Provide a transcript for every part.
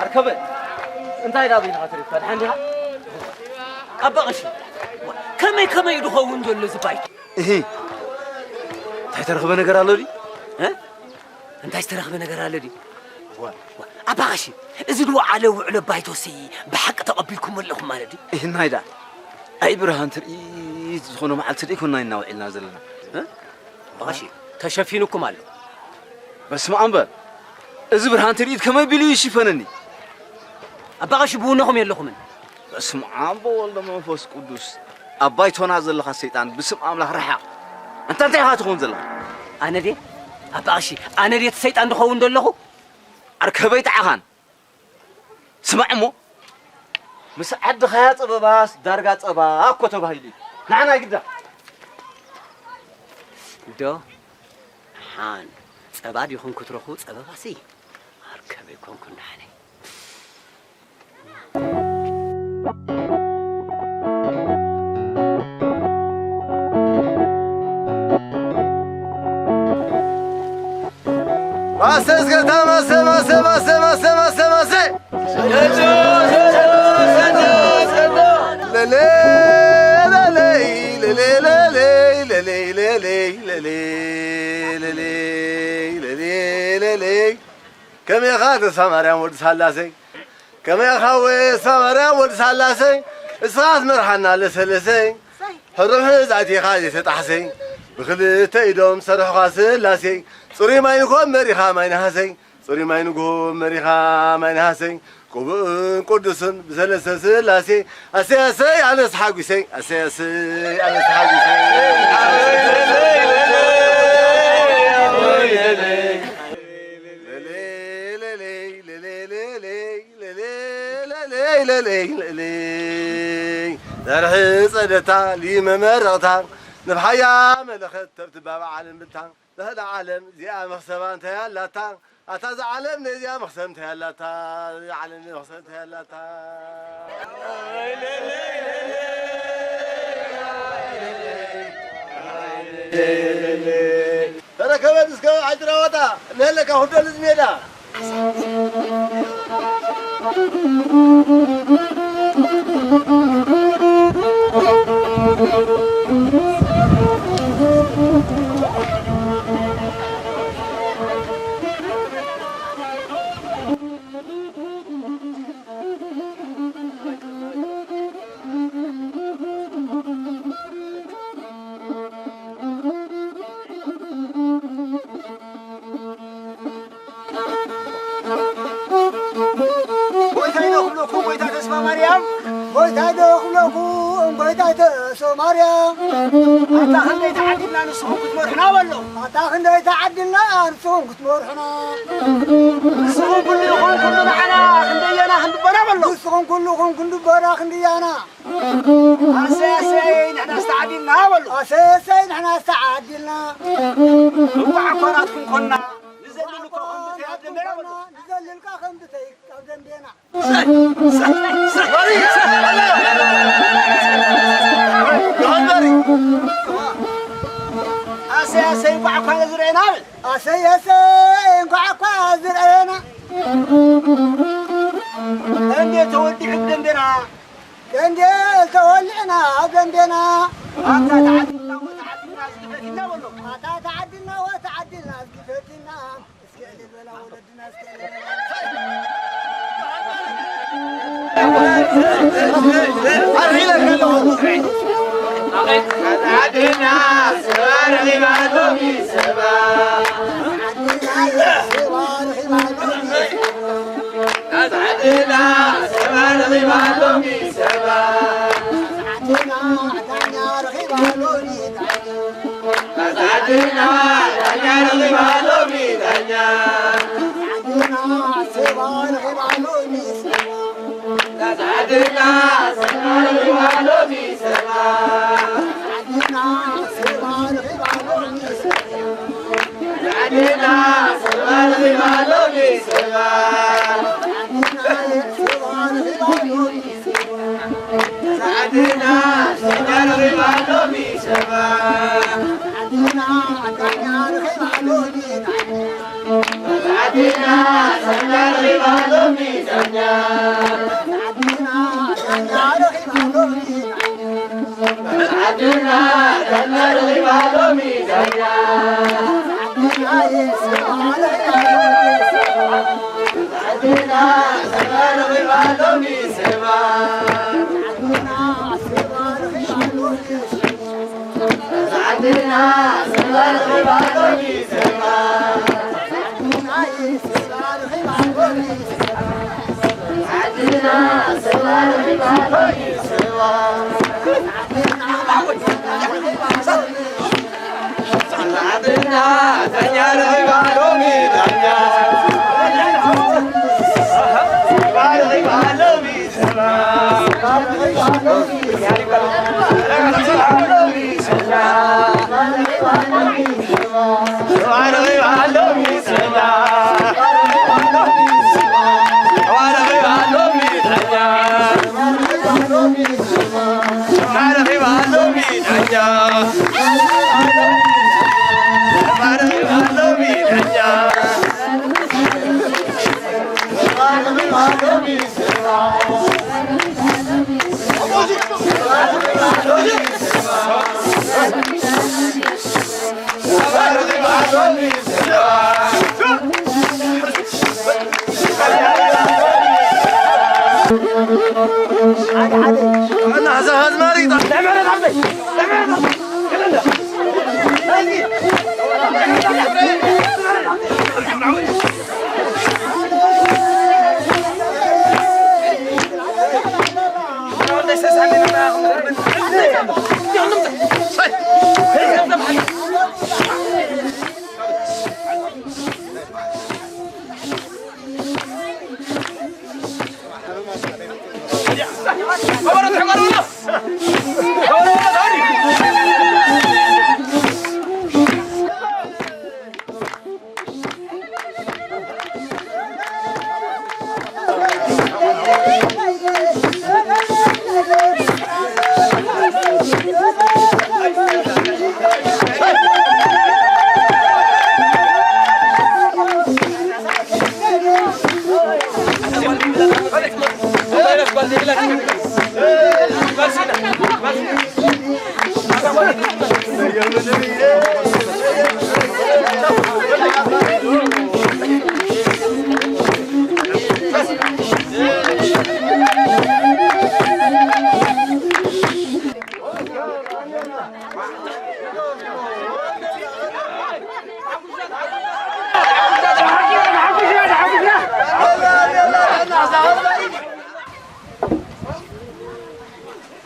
ኣርከበ፣ እንታይ ዳ በይንኻ ተሪፍካ? ደሓን ዲኻ? ኣባ ቀሺ፣ ከመይ ከመይ እዩ ዝኸውን ዘሎ እዚ ባይታ? እሂ፣ እንታይ ተረኽበ ነገር ኣሎ ድዩ? እ? እንታይ ዝተረኽበ ነገር ኣሎ ድዩ? ዋ። ዋ፣ ኣባ ቀሺ፣ እዚ ዝወዓለ ውዕሎ ባይቶሲ ብሓቂ ተቐቢልኩሞ ኣለኹም ማለት ድዩ? እሂ፣ እንታይ ዳ? ኣይ ብርሃን ትርኢት ዝኾነ መዓልቲ ደይኮንና ኢና ውዒልና ዘለና። እ? ኣባ ቀሺ፣ ተሸፊኑኩም ኣሎ። በስመ ኣብ እምበር፣ እዚ ብርሃን ትርኢት ከመይ ቢሉ ይሽፈነኒ? ኣባ ቀሺ፣ ብውነኹም የለኹምን። በስመ ኣብ ወወልድ ወመንፈስ ቅዱስ። ኣብ ባይቶና ዘለኻ ሰይጣን፣ ብስም ኣምላኽ ርሓቕ። ኣንታ እንታይ ኢኻ ትኸውን ዘለኻ? ኣነ ድየ? ኣባ ቀሺ፣ ኣነ ድየ እቲ ሰይጣን ዝኸውን ዘለኹ? ኣርከበይ ጠዓኻን። ስማዕ እሞ፣ ምስ ዓድኻያ ጸበባስ ዳርጋ ጸባ እኮ ተባሂሉ እዩ። ንዓና ይግዳ። ዶ፣ ሓን፣ ጸባ ዲኹም ክትረኽቡ? ጸበባሲ ኣርከበይ ኮንኩ ንዓነይ። ማሰ እስከታ ማሰ፣ ማሰ፣ ማሰ፣ ማሰ፣ ማሰ፣ ማሰ። ለሌ፣ ለሌ፣ ለሌ፣ ለሌ፣ ለሌ፣ ለሌ፣ ለሌ፣ ለሌ፣ ለሌ፣ ለሌ። ከመይ ኢኻ ተስፋ ማርያም ወዲ ሳላሰይ? ከመይ ኢኻ ወስፋ ማርያም ወዲ ሳላሰይ? እስኻ ትመርሓና ለሰለሰይ። ሕሩሕ ዛእቲኻ ዘይተጣሕሰይ። ብኽልተ ኢዶም ሰርሕኻ ስላሴይ። ጽሩይ ማይ ንግሆ መሪኻ ማይ ነሃሰይ። ጽሩይ ማይ ንግሆ መሪኻ ማይ ነሃሰይ። ቅቡእን ቅዱስን ብሰለስተ ስላሴ። ኣሰይ ኣሰይ ኣነስ ተሓጒሰይ። ኣሰይ ኣሰይ ኣነስ ተሓጒሰይ። ለሌ ለሌ ለሌ ለሌ ለሌ ለሌ ለሌ ለሌ ለሌ። ዘርሒ ጸደታ ሊመመረቕታ፣ ንብሓያ መለኸት ተብትባ በዓል እምብልታ። ዘህዳ ዓለም እዚኣ መኽሰባ እንታይ ኣላታ? ኣታ እዛ ዓለም ነዚኣ መኽሰብ እንታይ ኣላታ? እዛ ዓለም ነዚኣ መኽሰብ እንታይ ኣላታ? ተረከበት እስከ ዓጅራዋጣ፣ እነሀለካ ኩደል እዚ ሜዳ። ጎይታይ ዶ ክብለኩም፣ ጎይታ ተስፋ ማርያም? ጎይታይ ዶ ክብለኩም፣ ጎይታይ ተስፋ ማርያም? ኣታ ክንደይ ተዓዲልና ንስኹም ክትመርሑና በሎ። ኣታ ክንደይ ተዓዲልና ንስኹም ክትመርሑና። ንስኹም ኩሉ ኢኹም ኩሉ ንዓና፣ ክንደየና ክንድበና በሎ። ንስኹም ኩሉ ኢኹም ክንድበና ክንድያና። ኣሰይ ኣሰይ ንሕናስ ተዓዲልና በሉ። ኣሰይ ኣሰይ ንሕናስ ተዓዲልና። እንኳዕ እኮ ናትኩም ኮና። ንዘልል እኮ ከም ብተይ ኣብ ደንበና በሉ። ንዘልል እኮ ከም ብተይ ኣብ ደንበና። ኣሰይ ኣሰይ እንኳዕ እኳ ዝረአና በል። ኣሰይ ኣሰይ እንኳዕ እኳ ዝረአና። እንዴ ተወዲሑ ብደንበና። ደንዴ ተወሊዕና ኣብ ደንዴና። ኣታ ተዓዲልና ወተዓዲልና ዝግፈት ኢና በሎ። ኣታ ተዓዲልና ወተዓዲልና ዝግፈት ኢና። እስከ እልል በላ ወለድና፣ እስከ እልል በላ። ኣርሒለካ ኣለኹ። ዓድና ሰባ ርሒባ ሎሚ ሰባ። ዓድና ሰባ ርሒባ ሎሚ ሰባ። ዓድና ሰባ ርሒባ ሎሚ ሰባ። ዓድና ዳኛ ርሒባ ዳኛ ረኺባ ሎሚ ዳኛ። ዳኛ ሰባ ረኺባ ሎሚ ሰባ። ዳኛ ሰባ ረኺባ ሎሚ ሰባ። ዳኛ ሰባ ረኺባ ሎሚ ሰባ። ዳኛ ሰባ ረኺባ ሎሚ ሰባ። ዳኛ ሰባ ረኺባ ሎሚ ሰባ። ዳኛ ሰባ ረኺባ ሎሚ ሰባ። ዳኛ ዳኛ ረኺባ ሎሚ ዳኛ። ዳኛ ዳኛ ረኺባ ሎሚ ዳኛ። ዳኛ ዳኛ ረኺባ ሎሚ ዳኛ። ዳኛ ዳኛ ረኺባ ሎሚ ዳኛ። ዳኛ ሰባ ረኺባ ሎሚ ሰባ። ዳኛ ሰባ ረኺባ ሎሚ ሰባ። ዳኛ ሰባ ረኺባ ሎሚ ሰባ።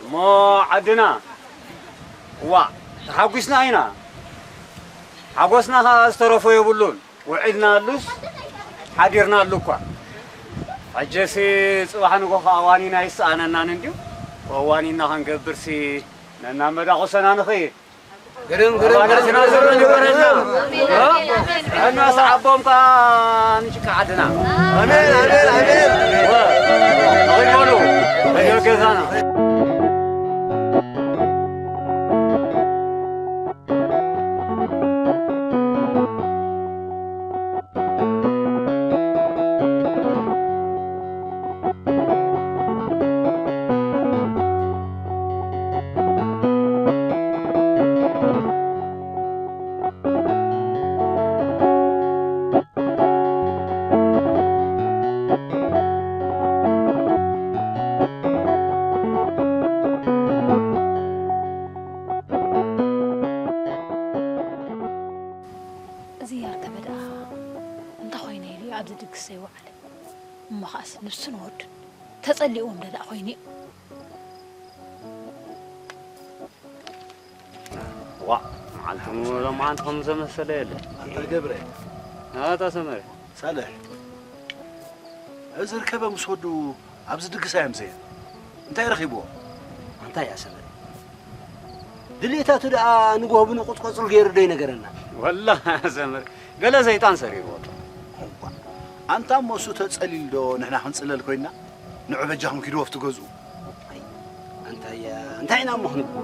እሞ ዓድና፣ እዋእ፣ ተሓጒስና ኢና። ሓጎስና ኸኣ ዝተረፎ የብሉን። ውዒልናሉስ ሓዲርናሉ እኳ። ሕጂሲ ጽባሕ ንጎ ኸኣ ዋኒና ኣይሰኣነናን እንድዩ። ወዋኒና ኸንገብርሲ ነናብ መዳቑሰና ንኽይድ። ግርም፣ ግርም፣ ግርም፣ ግርም፣ ግርም፣ ግርም። እና ሰዓቦም ከኣ ንጭቃ ዓድና። ኣሜን፣ ኣሜን፣ ኣሜን። ኣቕሪበሉ፣ በየገዛና። እዚ ያርከበ ደኣ እንታይ ኾይነ ኢሉ እዩ ኣብዚ ድግስ ዘይወዓለ? እሞ ኸኣስ ንሱን ወዱን ተጸሊእዎም ደኣ ኮይኑ እዩ። ዋእ፣ መዓልቲ ሙሉ ሎማዓንቲ ከም ዘመሰለ የለ። ኣታ ገብረ። ኣታ ሰመረ። ሳልሕ። እዚ ርከበ ምስ ወዱ ኣብዚ ድግስ ኣየምሰየን። እንታይ ረኺብዎ? ኣንታ እያ ሰመረ። ድሌታቱ ደኣ ንግሆ ብንቑጽቆጽሉ ገይሩ ዶ ይነገረና? ወላ ሰመረ፣ ገለ ሰይጣን ሰሪርዎ ኣሎ። እዋ፣ ኣንታ እሞ እሱ ተጸሊሉ ዶ ንሕና ክንጽለል ኮይና? ንዑ በጃኹም ኪዱ ወፍቲ ገዝኡ። ኣይ፣ ኣንታ እያ፣ እንታይ ኢና እሞ ክንብሎ?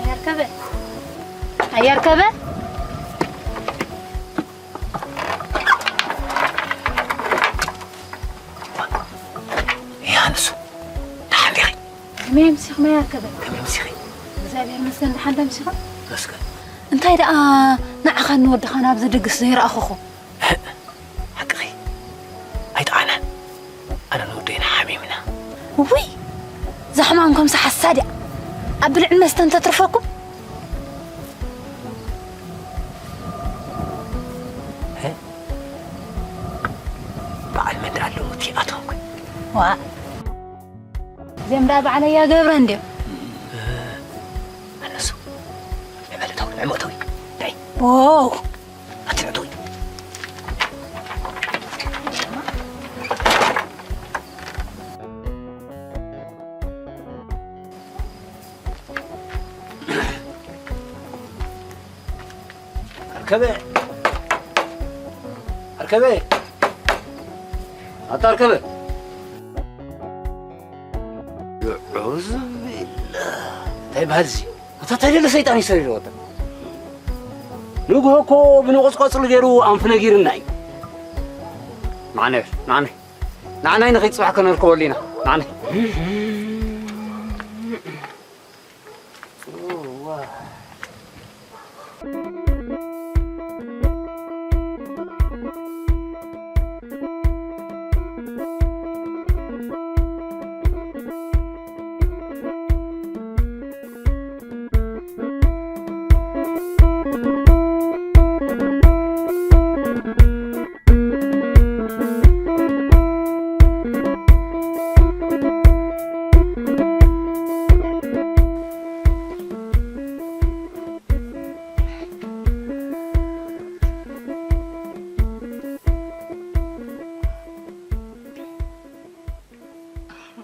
ኣያርከበ፣ ኣያርከበ። ያንሱ፣ ደሓን ዲኺ? ከመይ ኣምሲኽና ኣያርከበ? ከመይ ኣምሲኺ? እግዚኣብሔር ይመስገን፣ ደሓን ዶ ኣምሲኻ? መስገን። እንታይ ደኣ ንዓኻን ንወድኻን ኣብዚ ድግስ ዘይረኣኹኹ? እህ፣ ሓቅኺ። ኣይጠዓናን። ኣነ ንወደይና ሓሚምና። ውይ፣ እዛ ሕማም ከምሳ ሓሳድ እያ። ኣብ ብልዕን መስተን ተትርፈኩም። እ? በዓል መን ደኣ ኣለዎ እቲ ኣቶም ግን? ዋእ። እዚኦም ደኣ በዓለይ ኣገብረ እንድዮም። ኣነሱ ንዕመለታዊ ንዕመታዊ ናይ ኦ ኣቲ ንዕመታዊ። ኣርከበ፣ ኣርከበ፣ ኣታ ኣርከበ። ኣዑዙ ቢላህ። እንታይ በሃል እዚ? ኣታ እንታይ ደለ ሰይጣን እዩ ሰሪርዎ ኣታ? ንግሆ እኮ ብንቑጽቆጽሊ ገይሩ ኣንፉ ነጊርና እዩ። ናዕነ፣ ናዕነ። ናዕናይ ንኸይድ ጽባሕ ከነርከበሉ ኢና። ናዕነ።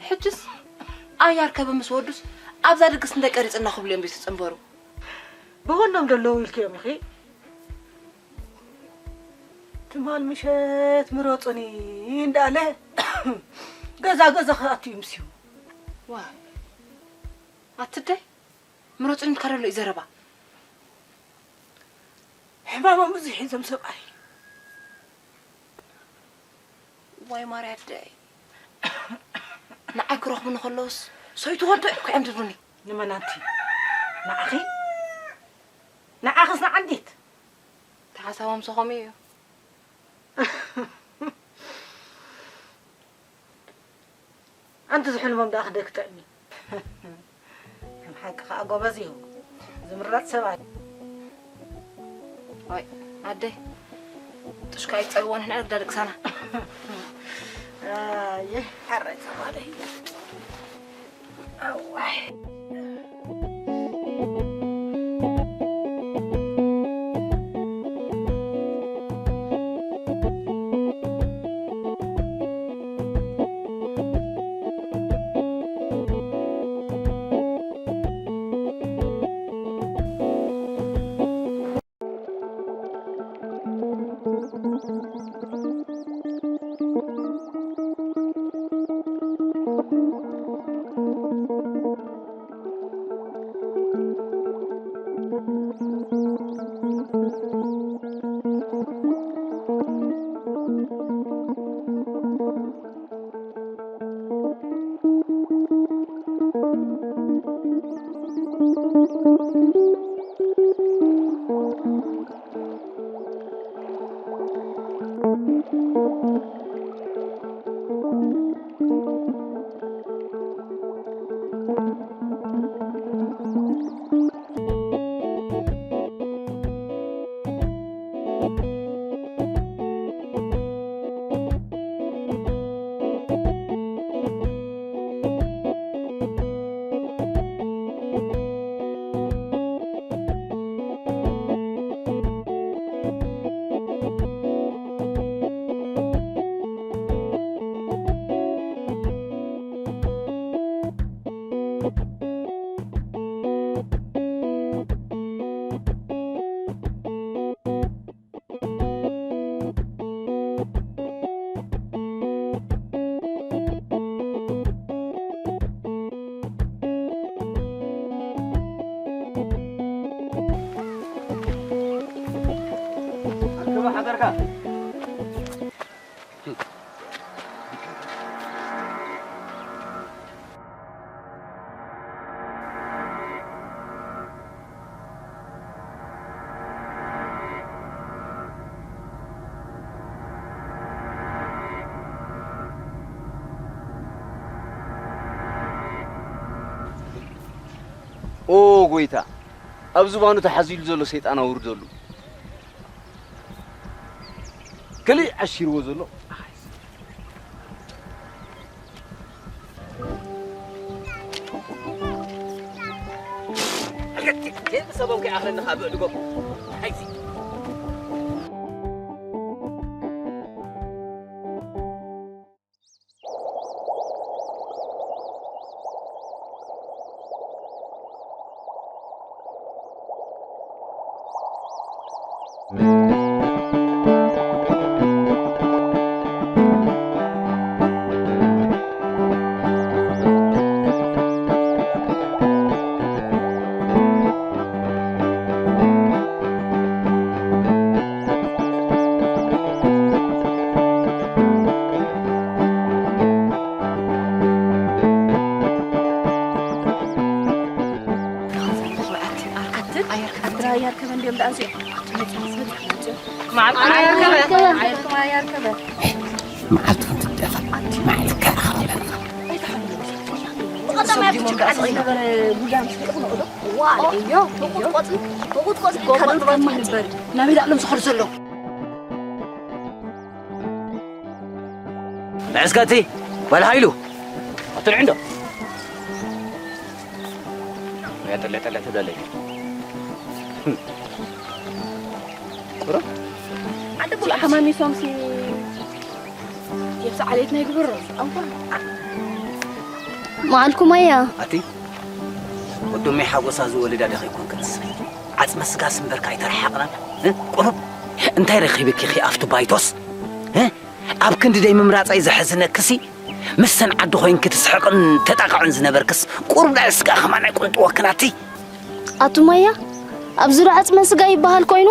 ሕጅስ ኣያር ከበ ምስ ወዱስ ኣብዛ ድግስ እንታይ ቀሪጽና ክብሉ እዮም ዘይተጸንበሩ? ብጎኖም ዘለዉ ኢልክዮም ኢኺ? ትማል ምሸት ምረጹኒ እንዳለ ገዛ ገዛ ክኣቱ እዩ ምስዩ። ዋይ፣ ኣትደይ ምረጹኒ ኢልካ ደሎ እዩ ዘረባ። ሕማሞም ብዙሕ እዩ ዞም ሰብኣይ። ዋይ ማርያ ኣደይ፣ ንዓይ ክረኽቡኒ ከለውስ ሰይትወ ኣደ እኮ እዮም ዝብሉኒ። ንመን ኣንቲ? ንዓኺ? ንዓኽስ ንዓንዲት? ተሓሳቦም ሰኸሙ እዩ። ኣንቲ ዝሕልሞም ደኣ ክደክተኒ። ከም ሓቂ ከኣ ጎበዝ እዩ ዝምረጽ ሰብኣይ። ወይ ኣደይ፣ ጥሽካ ይጸግቦ ንሕና እርዳ ደቅሳና። ኣየ፣ ሓራይ ሰብኣይ። ኣዋይ። ኦ ጎይታ፣ ኣብ ዝባኑ ተሓዚሉ ዘሎ ሰይጣን ኣውርደሉ። ከሊእ ዓሺርዎ ዘሎ። ሰቦም ከይኣኽለኒ ካብ እድጎም። ኣይሲ። መዓልቲ ክንትደፋ መዓልቲ ከረኸበና። ናበይ ዳሎም ዝኸዱ ዘሎ? መዕስከቲ በል ሃይሉ ኣትልዒ እንዶ። ያጠለጠለ ተደለየ። ቁሩብ ዓዲ ቡላ ሓማሚሶም ሲ የብስ ዓሌት ናይ ግብር ሮስ ኣንኳ። መዓልኩም ኣያ። ኣቲ ወዶመይ ሓጎሳ ዝወለዳ ዶ ከይኮንክንስ? ዓጽመ ስጋስ እምበርካ ኣይተረሓቕናን። እ? ቁሩብ እንታይ ረኺብኪ ኺ ኣብቲ ባይቶስ? እ? ኣብ ክንዲ ደይ ምምራጸይ ዘሕዝነክሲ ምስተን ዓዲ ኮይንኪ ትስሕቕን ተጣቕዕን ዝነበርክስ ቁሩብ ልዕሊ ስጋ ከማን ኣይቆንጥወክን ኣቲ? ኣቱም ኣያ፣ ኣብ ዙርያ ዓጽመ ስጋ ይበሃል ኮይኑ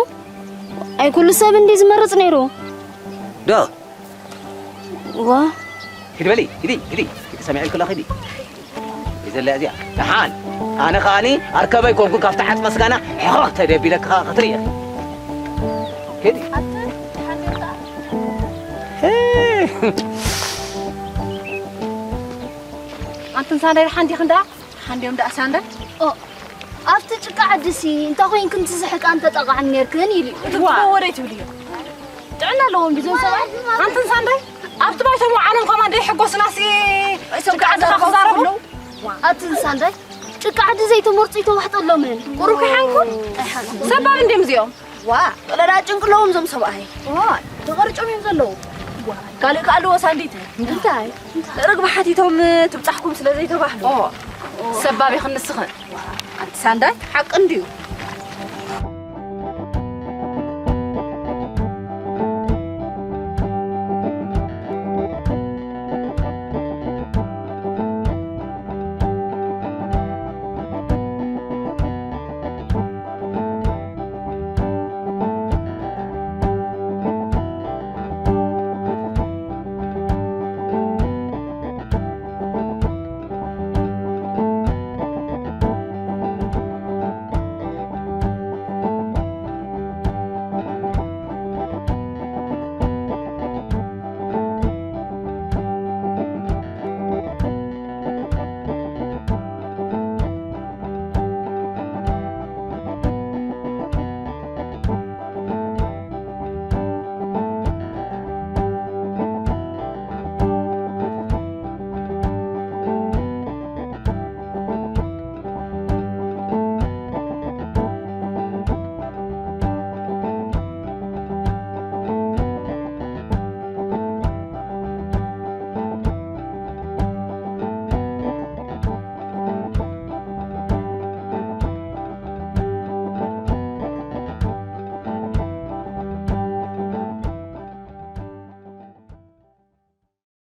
ኣይ ኩሉ ሰብ እንዲ ዝመርጽ ነይሩ። ዶ ዋ ሂድ በሊ ሂዲ ሂዲ ሂዲ ሰሚዐ ክላ ሂዲ ይዘላ እዚኣ ደሓን ኣነ ከኣኒ ኣርከበይ ኮንኩ ካብቲ ዓጽመ ስጋና ሕኸኽ ተደቢለካ ክትርኢ ሂዲ ኣንትን ሳንዳይ ደሓን ዲኽን ደኣ ሓንዲኦም ደኣ ሳንዳይ ኦ ኣብቲ ጭቃ ዓድሲ እንተ ኮይንክን ትስሕቃን ተጠቓዕን ነርክን ኢሉ እዩ። እቲ ዋ። ወረ ትብልዮ ጥዕና ኣለዎም ድዩ እዞም ሰብኣይ ኣንትን ሳንዳይ ኣብቲ ባይቶም ዓለም ከማን ደይ ሕጎስናሲ ጭቃ ዓድኻ ክዛረቡ ኣትን ሳንዳይ ጭቃ ዓዲ ዘይተመርጹ ይተዋሕጠሎምን ቁሩብ ከሓንኩም ሰባብ እንዲም እዚኦም ዋ ቀለዳ ጭንቅለዎም ዞም ሰብኣይ ዋ ተቐርጮም እዮም ዘለዉ ካልእ ከኣለዎ ሳንዲት እንታይ ርግቢ ሓቲቶም ትብጻሕኩም ስለ ዘይተባህሉ ሰባብ ይኽን ንስኽን ኣንቲ ሳንዳይ ሓቂ እንድዩ